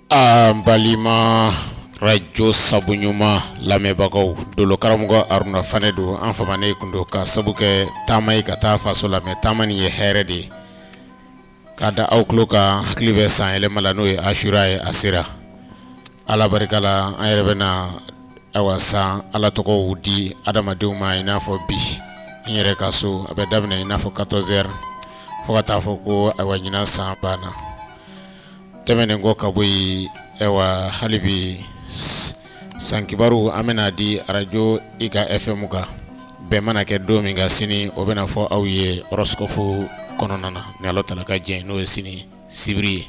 An balima rajo sabu ɲuman lamɛnbagaw, dolo karamɔgɔ Aruna Fanɛ don. An famanen kun don ka sabu kɛ taama ye ka taa faso la, mais taama nin ye hɛrɛ de ye. K'a da aw tulo kan, hakili bɛ san yɛlɛma la, n'o ye Asura ye, a sera. Ala barika la, an yɛrɛ bɛna ayiwa san Ala tɔgɔw di adamadenw ma. I n'a fɔ bi, n yɛrɛ ka so, a bɛ daminɛ i n'a fɔ 14 heures fo ka taa fɔ ko ayiwa ɲinan san banna. Tɛmɛnen kɔ ka bɔ yen, ayiwa hali bi san kibaru an bɛna di arajo i ka FM kan. Bɛn mana kɛ don min ka sini, o bɛna fɔ aw ye horoscope kɔnɔna na ni Ala taala ka jɛn, n'o ye sini sibiri ye.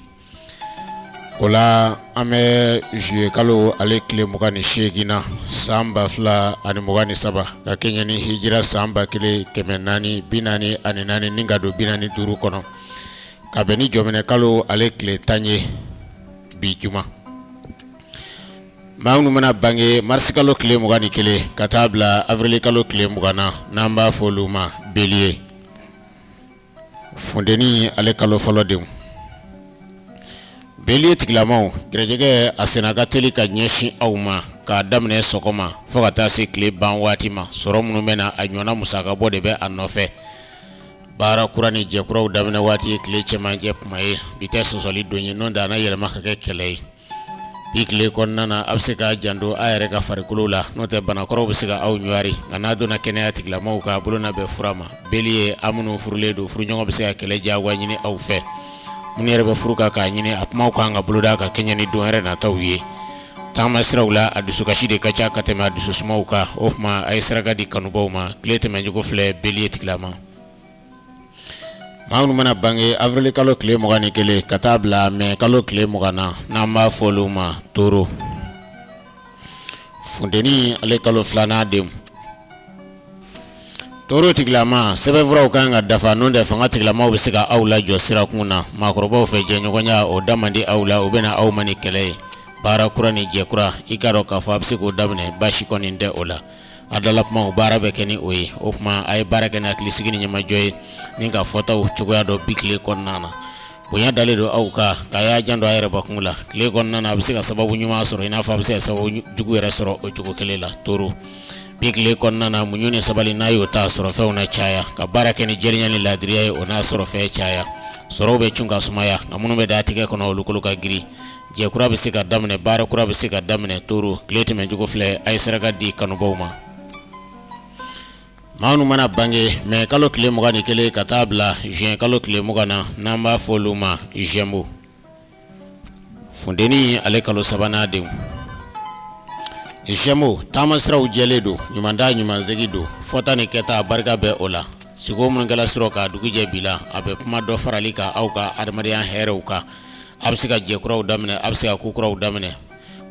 O la an bɛ juillet kalo ale tile 28 na, san 2023, ka kɛɲɛ ni hijira san 1444 ni ka don 45 kɔnɔ, ka bɛn ni jɔminɛ kalo ale tile 10 ye, bi juma. Maa minnu mana bange marisi kalo tile 21 ka taa bila avril kalo tile 20 na, n'an b'a fɔ olu ma bélier, funteni ale kalo fɔlɔ denw. Bélier tigilamaw, gɛrɛjɛgɛ a senna ka teli ka ɲɛsin aw ma k'a daminɛ sɔgɔma fo ka taa se tile ban waati ma. Sɔrɔ minnu bɛ na, a ɲɔgɔnna musaka bɔ de bɛ a nɔfɛ. Baara kura ni jɛ kuraw daminɛ waati ye tile cɛmancɛ kuma ye. Bi tɛ sɔsɔli don ye, n'o tɛ a na yɛlɛma ka kɛ kɛlɛ ye. Bi tile kɔnɔna na, a bɛ se k'a janto a yɛrɛ ka farikolo la, n'o tɛ banakɔrɔw bɛ se ka aw ɲwari, nka n'a donna kɛnɛya tigilamaw ka bolo na bɛn fura ma. Bélier, a minnu furulen don, furuɲɔgɔn bɛ se ka kɛlɛ diyagoya ɲini aw fɛ. Minnu yɛrɛ bɛ furu kan k'a ɲini, a kumaw kan ka boloda ka kɛɲɛ ni don wɛrɛ nataw ye. Taama siraw la, a dusukasi de ka ca ka tɛmɛ a dususumaw kan. O tuma a ye saraka di kanubaw ma. Tile tɛmɛcogo filɛ, bélier tigilama. Maa minnu mana bange avril kalo tile 21 ka taa bila mai kalo tile 20 na, n'an b'a fɔ olu ma taureau, funteni ale kalo filanan denw. Taureau tigilama, sɛbɛnfuraw kan ka dafa, n'o tɛ fanga tigilamaw bɛ se ka aw lajɔ sirakun na. Maakɔrɔbaw fɛ jɛɲɔgɔnya o da man di aw la, u bɛna aw ma ni kɛlɛ ye. Baara kura ni jɛ kura, i k'a dɔn k'a fɔ a bɛ se k'o daminɛ, baasi kɔni tɛ o la. A dala kumaw baara bɛ kɛ ni o ye. O tuma a ye baara kɛ ni hakilisigi ni ɲɛmajɔ ye ni ka fɔtaw cogoya dɔn bi tile kɔnɔna na. Bonya dalen don aw kan, nka a y'a janto a yɛrɛ bakun la. Tile kɔnɔna na, a bɛ se ka sababu ɲuman sɔrɔ i n'a fɔ a bɛ se ka sababu jugu yɛrɛ sɔrɔ o cogo kelen la. Taureau, bi tile kɔnɔna na, muɲu ni sabali, n'a y'o ta, sɔrɔfɛnw na caya. Ka baara kɛ ni jɛlenya ni laadiriya ye, o n'a sɔrɔfɛn caya. Sɔrɔw bɛ cun ka sumaya, nka minnu bɛ da tigɛ kɔnɔ, olu kolo ka girin. Jɛ kura bɛ se ka daminɛ, baara kura bɛ se ka daminɛ. Taureau, tile tɛmɛcogo filɛ, a ye saraka di kanubaw ma. Maa minnu mana bange mai kalo tile 21 ka taa bila juin kalo tile 20 na, n'an b'a fɔ olu ma Gémeaux, funteni ale kalo sabanan denw. Gémeaux, taama siraw jɛlen don, ɲuman taa ɲuman segin don, fɔta ni kɛta barika bɛ o la. Siko minnu kɛla sɔrɔ k'a dugujɛ bi la, a bɛ kuma dɔ farali kan aw ka adamadenya hɛrɛw kan. A bɛ se ka jɛ kuraw daminɛ, a bɛ se ka ko kuraw daminɛ.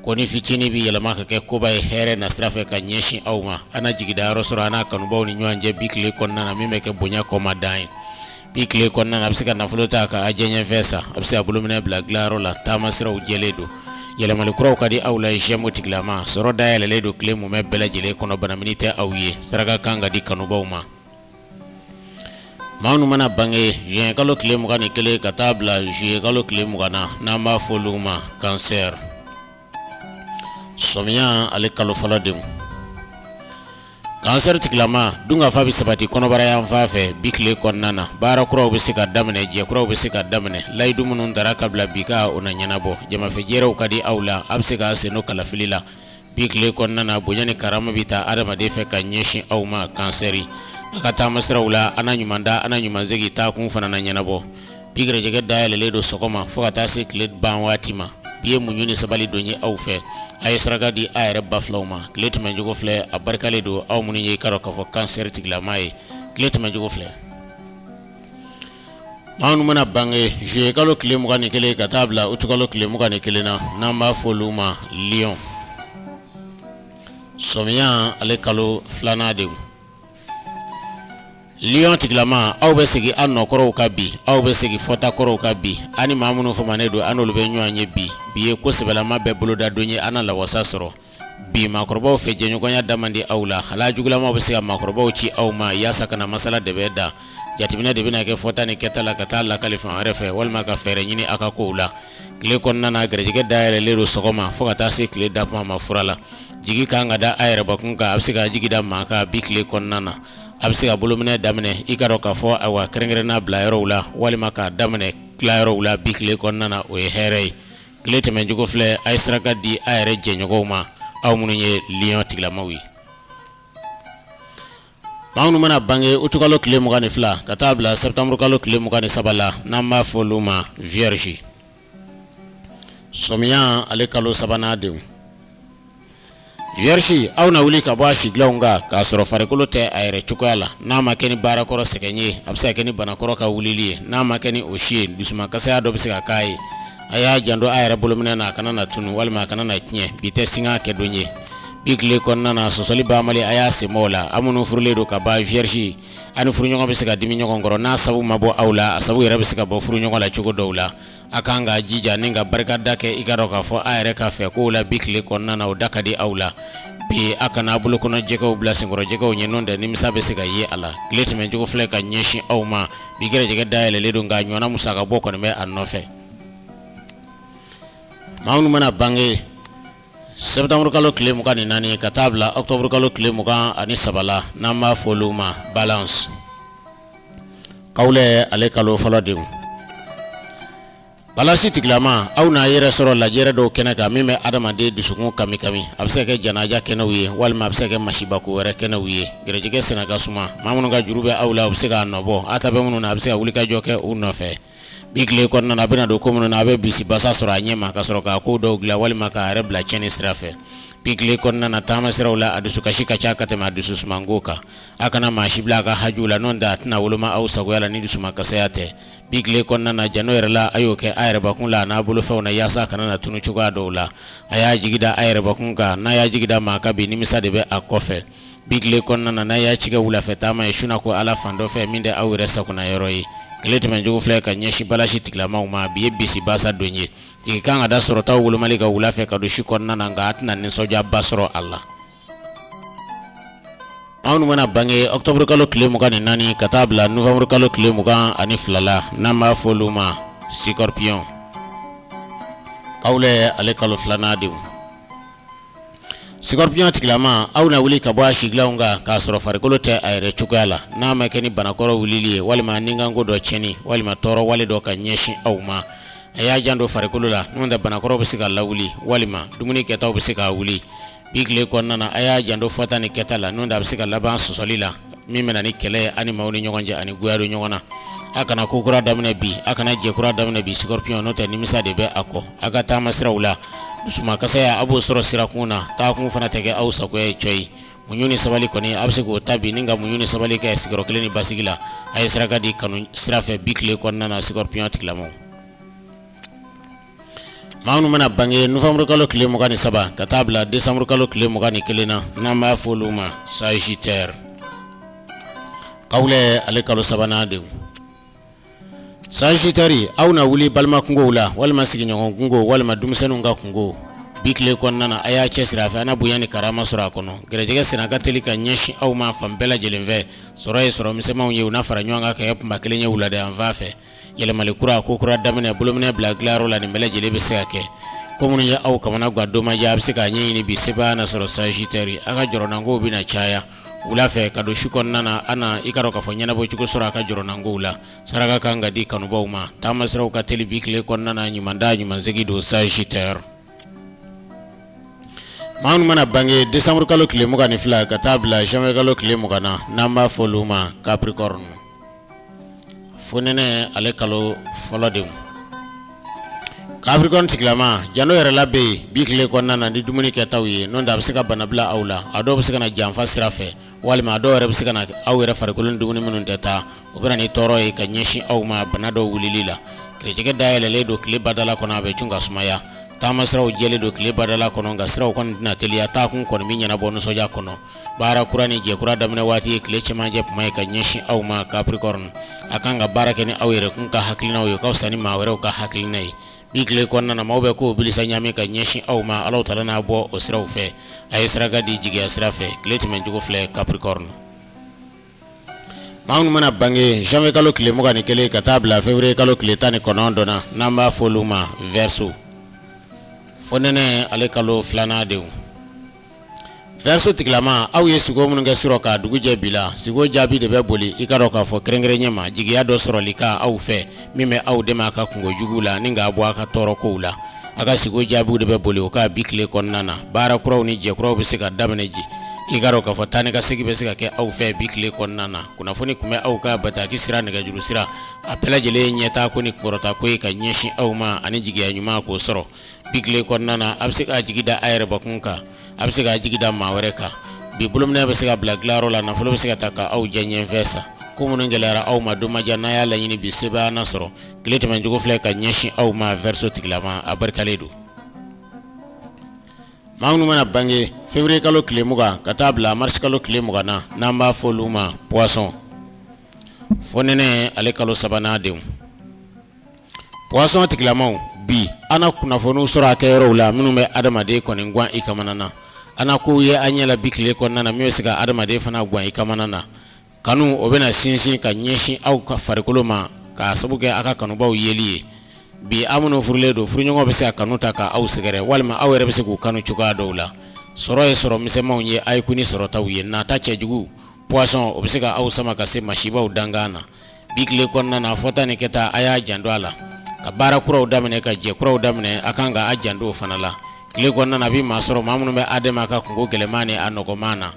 Ko ni fitinin bɛ yɛlɛma ka kɛ koba ye hɛrɛ na sira fɛ ka ɲɛsin aw ma. A na jigidayɔrɔ sɔrɔ a n'a kanubaw ni ɲɔgɔn cɛ bi tile kɔnɔna na, min bɛ kɛ bonya kɔma dan ye. Bi tile kɔnɔna na, a bɛ se ka nafolo ta ka a diyaɲɛfɛn san, a bɛ se ka bolominɛ bila dilanyɔrɔ la. Taama siraw jɛlen don, yɛlɛmali kuraw ka di aw la. Gémeaux tigilama, sɔrɔ dayɛlɛlen don tile mumɛ bɛɛ lajɛlen kɔnɔ, banamini tɛ aw ye. Saraka kan ka di kanubaw ma. Maa minnu mana bange juin kalo tile 21 ka taa bila juillet kalo tile 20 na, n'an b'a fɔ olu ma cancer, sɔmiya ale kalo fɔlɔ denw. Cancer tigilama, dunkafa bɛ sabati kɔnɔbara yan fan fɛ bi tile kɔnɔna na. Baara kuraw bɛ se ka daminɛ, jɛ kuraw bɛ se ka daminɛ. Layidu minnu tara ka bila bi ka, o na ɲɛnabɔ. Jamafɛjɛrɛw ka di aw la, a bɛ se k'a sen don kalafili la bi tile kɔnɔna na. Bonya ni karama bɛ taa adamaden fɛ ka ɲɛsin aw ma. Cancer, a ka taama siraw la, a na ɲuman taa, a na ɲuman segin, taakun fana na ɲɛnabɔ. Bi gɛrɛjɛgɛ dayɛlɛlen don sɔgɔma fo ka taa se tile ban waati ma. Bi ye muɲu ni sabali don ye aw fɛ. A ye saraka di a yɛrɛ ba filaw ma. Tile tɛmɛcogo filɛ, a barikalen don aw minnu ye i k'a dɔn k'a fɔ cancer tigilama ye. Tile tɛmɛcogo filɛ. Maa minnu mana bange juillet kalo tile 21 ka taa bila août kalo tile 21 na, n'an b'a fɔ olu ma lion, sɔmiya ale kalo filanan de. Lion tigilama, aw bɛ segin a nɔkɔrɔw kan bi, aw bɛ segin fɔtakɔrɔw kan bi. Aw ni maa minnu famanen don, an n'olu bɛ ɲɔgɔn ye bi. Bi ye ko sɛbɛlama bɛɛ boloda don ye, an na lawasa sɔrɔ bi. Maakɔrɔbaw fɛ jɛɲɔgɔnya da man di aw la. Hal'a jugulamaw bɛ se ka maakɔrɔbaw ci aw ma yaasa ka na masala de bɛ da. Jateminɛ de bɛna kɛ fɔta ni kɛta la ka taa lakali fan wɛrɛ fɛ, walima ka fɛɛrɛ ɲini aw ka kow la. Tile kɔnɔna na garijɛgɛ dayɛlɛlen don sɔgɔma fo ka taa se tile dakuma ma fura la. Jigi kan ka da a yɛrɛbakun kan, a bɛ se ka jigi da maa kan bi tile kɔnɔna na. A bɛ se ka bolominɛ daminɛ i ka dɔn k'a fɔ ayiwa kɛrɛnkɛrɛnna bila yɔrɔw la walima k'a daminɛ tila yɔrɔw la bi tile kɔnɔna na, o ye hɛrɛ ye. Tile tɛmɛncogo filɛ, a ye saraka di a yɛrɛ jɛɲɔgɔnw ma, aw minnu ye lion tigilamaw ye. Maa minnu mana bange utukalo tile 22 ka taa bila sɛtanburukalo tile 23 la, n'an b'a fɔ olu ma vierge, sɔmiya ale kalo sabanan denw. Vierge, aw na wuli ka bɔ a sigilanw kan k'a sɔrɔ farikolo tɛ a yɛrɛ cogoya la, n'a ma kɛ ni baarakɔrɔ sɛgɛn ye, a bɛ se ka kɛ ni banakɔrɔ ka wulili ye, n'a ma kɛ ni o si ye, dusumakasaya dɔ bɛ se ka k'a ye. A y'a janto a yɛrɛ bolominɛ na, a kana na tunu walima a kana na tiɲɛ. Bi tɛ singa kɛ don ye. Bi tile kɔnɔna na, sɔsɔli banbali a y'a sen bɔ o la. Aw minnu furulen don ka ban vierge, a ni furuɲɔgɔn bɛ se ka dimi ɲɔgɔn kɔrɔ, n'a sabu ma bɔ aw la, a sabu yɛrɛ bɛ se ka bɔ furuɲɔgɔn la cogo dɔw la. A kan ka jija ni ka barikada kɛ i ka dɔn k'a fɔ a yɛrɛ ka fɛ kow la bi tile kɔnɔna na, o da ka di aw la. Bi a kana a bolo kɔnɔ jɛgɛw bila senkɔrɔ jɛgɛw ɲɛ, n'o tɛ nimisa bɛ se ka ye a la. Tile tɛmɛncogo filɛ ka ɲɛsin aw ma. Bi gɛrɛjɛgɛ dayɛlɛlen don, nka ɲɔgɔnna musaka bɔ kɔni bɛ a nɔfɛ. Maa minnu mana bange sɛtanburukalo tile 24 ka taa bila ɔkutɔburukalo tile 23 la, n'an b'a fɔ olu ma balance, kawulɛ ale kalo fɔlɔ denw. Balance tigilama, aw n'a yɛrɛ sɔrɔ lajɛrɛ dɔw kɛnɛ kan min bɛ adamaden dusukun kami kami. A bɛ se ka kɛ janaja kɛnɛw ye walima a bɛ se ka kɛ masibako wɛrɛ kɛnɛw ye. Gɛrɛjɛgɛ senna ka suma. Maa minnu ka juru bɛ aw la, u bɛ se k'a nɔbɔ. A ta bɛ minnu na, a bɛ se ka wulikajɔ kɛ u nɔfɛ. Bi tile kɔnɔna na, a bɛna don ko minnu na, a bɛ bisibasa sɔrɔ a ɲɛ ma ka sɔrɔ k'a ko dɔw dilan walima k'a yɛrɛ bila tiɲɛni sira fɛ. Bi tile kɔnɔna na, taama siraw la, a dusukasi ka ca ka tɛmɛ a dususumanko kan. A kana maa si bila a ka haju la, n'o tɛ a tɛna woloma aw sagoya la ni dusumakasaya tɛ. Bi tile kɔnɔna na, janto yɛrɛ la, a y'o kɛ a yɛrɛbakun la a n'a bolofɛnw na yaasa a kana na tunu cogoya dɔw la. A y'a jigi da a yɛrɛbakun kan, n'a y'a jigi da maa kan bi, nimisa de bɛ a kɔfɛ. Bi tile kɔnɔna na, n'a y'a ci kɛ wulafɛ taama ye, su na ko Ala fan dɔ fɛ min tɛ aw yɛrɛ sagona yɔrɔ ye. Tile tɛmɛncogo filɛ ka ɲɛsin balance tigilamaw ma. Bi ye bisibasa don ye. Jigi kan ka da sɔrɔtaw wolomali kan wula fɛ ka don su kɔnɔna na, nka a tɛna nisɔndiyaba sɔrɔ a la. Anw mana bange octobre kalo tile 24 ka taa bila novembre kalo tile 22 la, n'an b'a fɔ olu ma scorpion, kawulɛ ale kalo filanan denw. Scorpion tigilama, aw na wuli ka bɔ a sigilanw kan k'a sɔrɔ farikolo tɛ a yɛrɛ cogoya la, n'a ma kɛ ni banakɔrɔ wulili ye walima nikanko dɔ tiɲɛni walima tɔɔrɔ wale dɔ ka ɲɛsin aw ma. A y'a janto farikolo la, n'o tɛ banakɔrɔ bɛ se ka lawuli walima dumuni kɛtaw bɛ se k'a wuli. Bi tile kɔnɔna na, a y'a janto fɔta ni kɛta la, n'o tɛ a bɛ se ka laban sɔsɔli la min bɛ na ni kɛlɛ ye ani maaw ni ɲɔgɔn cɛ ani goya don ɲɔgɔn na. A kana ko kura daminɛ bi, a kana jɛ kura daminɛ bi scorpion, n'o tɛ nimisa de bɛ a kɔ. A ka taama siraw la, dusumakasaya a b'o sɔrɔ sirakun na, taakun fana tɛ kɛ aw sagoya ye cɔyi. Muɲu ni sabali kɔni a bɛ se k'o ta bi ni ka muɲu ni sabali kɛ sigiyɔrɔ kelen ni basigi la. A ye saraka di kanu sira fɛ bi tile kɔnɔna na, scorpion tigilamaw. Maa minnu mana bange novembre kalo tile 23 ka taa bila décembre kalo tile 21 na, n'an b'a fɔ olu ma sagittaire, kawulɛ ale kalo sabanan denw. Sagittaire, aw na wuli balima kungow la walima sigiɲɔgɔn kungo walima denmisɛnninw ka kungo. Bi tile kɔnɔna na, a y'a cɛsiri a fɛ, a na bonya ni karama sɔrɔ a kɔnɔ. Gɛrɛjɛgɛ senna ka teli ka ɲɛsin aw ma fan bɛɛ lajɛlen fɛ. Sɔrɔ ye sɔrɔ misɛnmanw ye, u na fara ɲɔgɔn kan ka kɛ kunba kelen ye wulada yanfan fɛ. Yɛlɛmali kura, ko kura daminɛ, bolominɛ bila dilanyɔrɔ la, nin bɛɛ lajɛlen bɛ se ka kɛ. Ko minnu ye aw kamana gan don ma jan, a bɛ se k'a ɲɛɲini bi, sebaaya na sɔrɔ sagittaire. A ka jɔrɔnankow bɛna caya wula fɛ ka don su kɔnɔna na, a na i ka dɔn k'a fɔ ɲɛnabɔ cogo sɔrɔ a ka jɔrɔnankow la. Saraka kan ka di kanubaw ma. Taama siraw ka teli bi tile kɔnɔna na, ɲuman da ɲuman segin don sagittaire. Maa minnu mana bange décembre kalo tile 22 ka taa bila janvier kalo tile 20 na, n'an b'a fɔ olu ma capricorne, fonɛnɛ ale kalo fɔlɔ denw. Capricorne tigilama, janto yɛrɛ la bɛ yen bi tile kɔnɔna na ni dumuni kɛtaw ye, n'o tɛ a bɛ se ka bana bila aw la. A dɔw bɛ se ka na janfa sira fɛ walima a dɔw yɛrɛ bɛ se ka na aw yɛrɛ farikolo ni dumuni minnu tɛ taa, o bɛ na ni tɔɔrɔ ye ka ɲɛsin aw ma bana dɔw wulili la. Gɛrɛjɛgɛ dayɛlɛlen don tile badala kɔnɔ, a bɛ cun ka sumaya. Taama siraw jɛlen don tile badala kɔnɔ, nka siraw kɔni tɛna teliya, taakun kɔni bɛ ɲɛnabɔ nisɔndiya kɔnɔ. Baara kura ni jɛ kura daminɛ waati ye tile cɛmancɛ kuma ye ka ɲɛsin aw ma Capricorne. A kan ka baara kɛ ni aw yɛrɛ kun ka hakilinaw ye, ka fisa ni maa wɛrɛw ka hakilina ye. Bi tile kɔnɔna na, maaw bɛ kow bilisa ɲami ka ɲɛsin aw ma, Alahu taala n'a bɔ o siraw fɛ. A ye saraka di jigiya sira fɛ. Tile tɛmɛncogo filɛ Capricorne. Maa minnu mana bange janvier kalo tile 21 ka taa bila février kalo tile 19 na, n'an b'a fɔ olu ma Verseau. Fonɛnɛ ale kalo filanan denw. Verseau tigilama, aw ye siko minnu kɛ surɔ k'a dugu jɛ bi la, siko jaabi de bɛ boli i ka dɔn k'a fɔ kɛrɛnkɛrɛn ɲɛ ma jigiya dɔ sɔrɔli kan aw fɛ min bɛ aw dɛmɛ a ka kunko jugu la ni k'a bɔ a ka tɔɔrɔ kow la. A ka siko jaabiw de bɛ boli o kan bi tile kɔnɔna na. Baara kuraw ni jɛ kuraw bɛ se ka daminɛ ji i ka dɔn k'a fɔ taa ni ka segin bɛ se ka kɛ aw fɛ bi tile kɔnɔna na. Kunnafoni tun bɛ aw ka bataki sira, nɛgɛjuru sira, a bɛɛ lajɛlen ye ɲɛtaa ko ni kunkɔrɔta ko ye ka ɲɛsin aw ma ani jigiya ɲuman k'o sɔrɔ bi tile kɔnɔna na. A bɛ se k'a jigi da a yɛrɛbakun kan, a bɛ se k'a jigi da maa wɛrɛ kan. Bi bolominɛ bɛ se ka bila dilanyɔrɔ la, nafolo bɛ se ka ta ka aw jɛ ɲɛfɛ sa. Ko minnu gɛlɛyara aw ma don ma jan, n'a y'a laɲini bi sebaaya na sɔrɔ. Tile tɛmɛncogo filɛ ka ɲɛsin aw ma Verseau tigilama, a barikalen don. Maa minnu mana bange février kalo tile 20 ka taa bila mars kalo tile 20 na, n'an b'a fɔ olu ma Poisson. Fonɛnɛ ale kalo sabanan denw. Poisson tigilamaw, bi an na kunnafoniw sɔrɔ a kɛyɔrɔw la minnu bɛ adamaden kɔni gwan i kamana na. An na kow ye an ɲɛ la bi tile kɔnɔna na min bɛ se ka adamaden fana gwan i kamana na. Kanu o bɛna sinsin ka ɲɛsin aw ka farikolo ma k'a sabu kɛ aw ka kanubaw yeli ye. Bi aw minnu furulen don, furuɲɔgɔnw bɛ se ka kanu ta ka aw sɛgɛrɛ walima aw yɛrɛ bɛ se k'u kanu cogoya dɔw la. Sɔrɔ ye sɔrɔ misɛnmanw ye, a ye kun ni sɔrɔtaw ye. Nata cɛjugu Poisson o bɛ se ka aw sama ka se masibaw dankan na. Bi tile kɔnɔna na, fɔta ni kɛta, a y'a janto a la ka baara kuraw daminɛ, ka jɛ kuraw daminɛ. A kan ka a janto o fana la. Tile kɔnɔna na, a bɛ maa sɔrɔ maa minnu bɛ a dɛmɛ a ka kunko gɛlɛman ni a nɔgɔman na.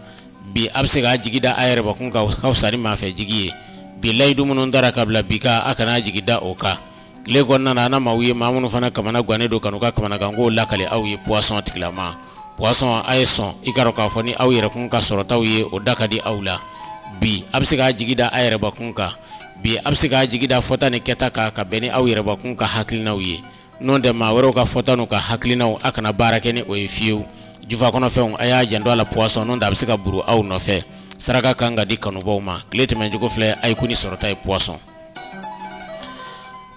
Bi a bɛ se k'a jigi da a yɛrɛbakun kan, o ka fisa ni maafɛ jigi ye. Bi layidu minnu tara ka bila bi kan, a kana jigi da o kan. Tile kɔnɔna na, a na maaw ye maa minnu fana kamana gannen don ka n'u ka kamanagankow lakale aw ye. Poisson tigilama, Poisson, a ye sɔn i ka dɔn k'a fɔ ni aw yɛrɛkun ka sɔrɔtaw ye, o da ka di aw la. Bi a bɛ se k'a jigi da a yɛrɛbakun kan. Bi a bɛ se k'a jigi da fɔta ni kɛta kan ka bɛn ni aw yɛrɛbakun ka hakilinaw ye. N'o tɛ maa wɛrɛw ka fɔta n'u ka hakilinaw, a kana baara kɛ ni o ye fiyewu. Jufa kɔnɔfɛnw, a y'a janto a la Poisson, n'o tɛ a bɛ se ka buru aw nɔfɛ. Saraka kan ka di kanubaw ma. Tile tɛmɛncogo filɛ, a ye kun ni sɔrɔta ye Poisson.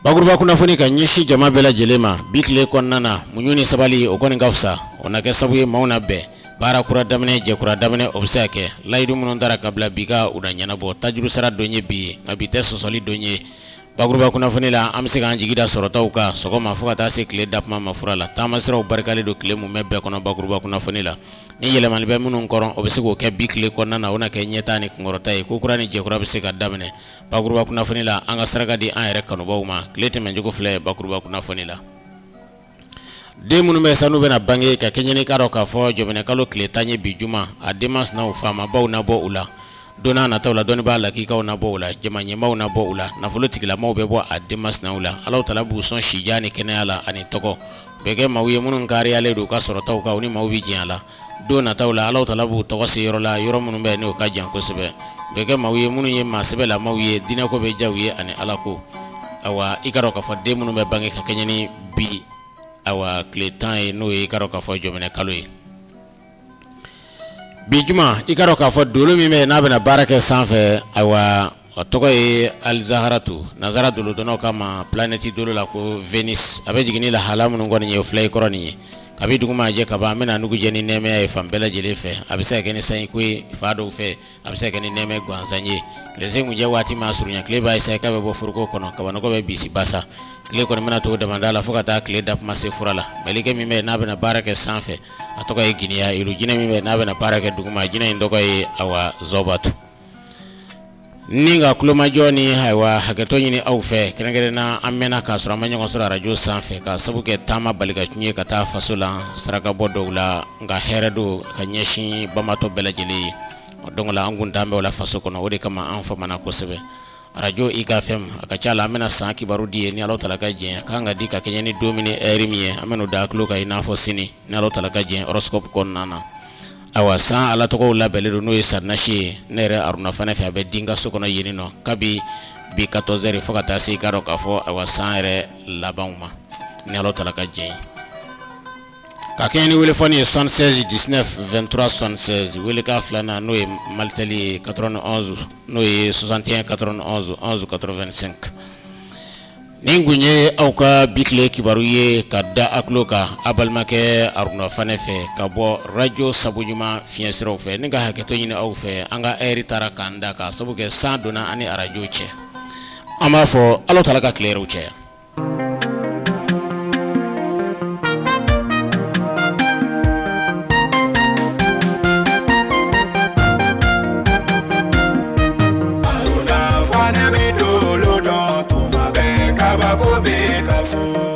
Bakuruba kunnafoni ka ɲɛsin jama bɛɛ lajɛlen ma bi tile kɔnɔna na. Muɲu ni sabali, o kɔni ka fisa. O na kɛ sababu ye maaw na bɛn. Baara kura daminɛ, jɛ kura daminɛ, o bɛ se ka kɛ. Layidu minnu tara ka bila bi kan, u na ɲɛnabɔ. Tajuru sara don ye bi ye, nka bi tɛ sɔsɔli don ye. Bakuruba kunnafoni la, an bɛ se k'an jigi da sɔrɔtaw kan sɔgɔma fo ka taa se tile dakuma ma fura la. Taamasiraw barikalen don tile mumɛ bɛɛ kɔnɔ bakuruba kunnafoni la. Ni yɛlɛmali bɛ minnu kɔrɔ, o bɛ se k'o kɛ bi tile kɔnɔna na. O na kɛ ɲɛtaa ni kunkɔrɔta ye. Ko kura ni jɛkura bɛ se ka daminɛ bakuruba kunnafoni la. An ka saraka di an yɛrɛ kanubaw ma. Tile tɛmɛncogo filɛ bakuruba kunnafoni la. Den minnu bɛ sanu bɛna bange ka kɛɲɛ n'i k'a dɔn k'a fɔ jɔminɛ kalo tile 10 ye bi juma, a denmasinaw faamabaw na bɔ u la. Don n'a nataw la, dɔnnibaa lakikaw na bɔ u la, jama ɲɛmaaw na bɔ u la, nafolo tigilamaw bɛ bɔ a denmasinaw la. Alahu taala b'u sɔn sijan ni kɛnɛya la ani tɔgɔ. Bɛ kɛ maaw ye minnu kariyalen don u ka sɔrɔtaw kan, u ni maaw bɛ jɛ a la. Don nataw la, Alahu taala b'u tɔgɔ se yɔrɔ la, yɔrɔ minnu bɛ n'o ka jan kosɛbɛ. Bɛ kɛ maaw ye minnu ye maa sɛbɛlamaw ye, diinɛko bɛ diya u ye ani Ala ko. Awa i ka dɔn k'a fɔ den minnu bɛ bange ka kɛɲɛ ni bi awa tile 10 ye, n'o ye i ka dɔn k'a fɔ jɔminɛ kalo ye. Bi juma, i ka dɔn k'a fɔ dolo min bɛ n'a bɛna baara kɛ sanfɛ, ayiwa a tɔgɔ ye Alizaharatu. Nansara dolodɔnnaw k'a ma planète dolo la ko Venus. A bɛ jigin ni lahala minnu kɔni ye, o filɛ i kɔrɔ nin ye. Kabi dugu maa jɛ ka ban, an bɛna nugu jɛ ni nɛɛmaya ye fan bɛɛ lajɛlen fɛ. A bɛ se ka kɛ ni sanjiko ye fan dɔw fɛ, a bɛ se ka kɛ ni nɛɛmɛ gansan ye. Tilesen kuncɛ waati maa surunya, tile b'a essayer k'a bɛ bɔ foroko kɔnɔ, kabanɔgɔ bɛ bisi basa. Tile kɔni bɛna to damanda la fo ka taa tile dakuma se fura la. Mɛlɛkɛ min bɛ n'a bɛna baara kɛ sanfɛ, a tɔgɔ ye Giniya ilu. Jinɛ min bɛ n'a bɛna baara kɛ duguma, jinɛ in tɔgɔ ye awa Zɔbatu. Ni ka tulomajɔ ni ayiwa hakɛto ɲini aw fɛ kɛrɛnkɛrɛn na, an mɛnna k'a sɔrɔ an ma ɲɔgɔn sɔrɔ arajo sanfɛ ka sabu kɛ taama bali ka cun ye ka taa faso la sarakabɔ dɔw la, nka hɛrɛ don ka ɲɛsin banbaatɔ bɛɛ lajɛlen ye. Donc la an kun t'an bɛ o la faso kɔnɔ, o de kama an famana kosɛbɛ. Arajo IKFM, a ka ca la an bɛna san kibaru di ye ni Alahu taala ka jɛn. A kan ka di ka kɛɲɛ ni don min ni heure min ye, an bɛn'o da tulo kan i n'a fɔ sini ni Alahu taala ka jɛn horoscope kɔnɔna na. Ayiwa san Ala tɔgɔw labɛnlen don, n'o ye Sarinasi ye. Ne yɛrɛ Aruna Fanɛ fɛ, a bɛ di n ka so kɔnɔ yen nɔ kabi bi 14 heures fo ka taa se i k'a dɔn k'a fɔ ayiwa san yɛrɛ labanw ma ni Alahu taala ka jɛn ye. Ka kɛɲɛ ni welefɔni ye 76 19 23 76, welekan filanan n'o ye Malitel ye 91, n'o ye 61 91 11 85. Nin kun ye aw ka bi tile kibaru ye ka da a tulo kan a balimakɛ Aruna Fanɛ fɛ ka bɔ radio Sabuɲuman fiɲɛsiraw fɛ ni ka hakɛto ɲini aw fɛ an ka heure taara k'an da ka sabu kɛ san donna an ni arajo cɛ an b'a fɔ Ala taala ka tile hɛrɛw caya. Aruna Fanɛ bɛ dolo dɔn tuma bɛɛ kabako bɛ ka so.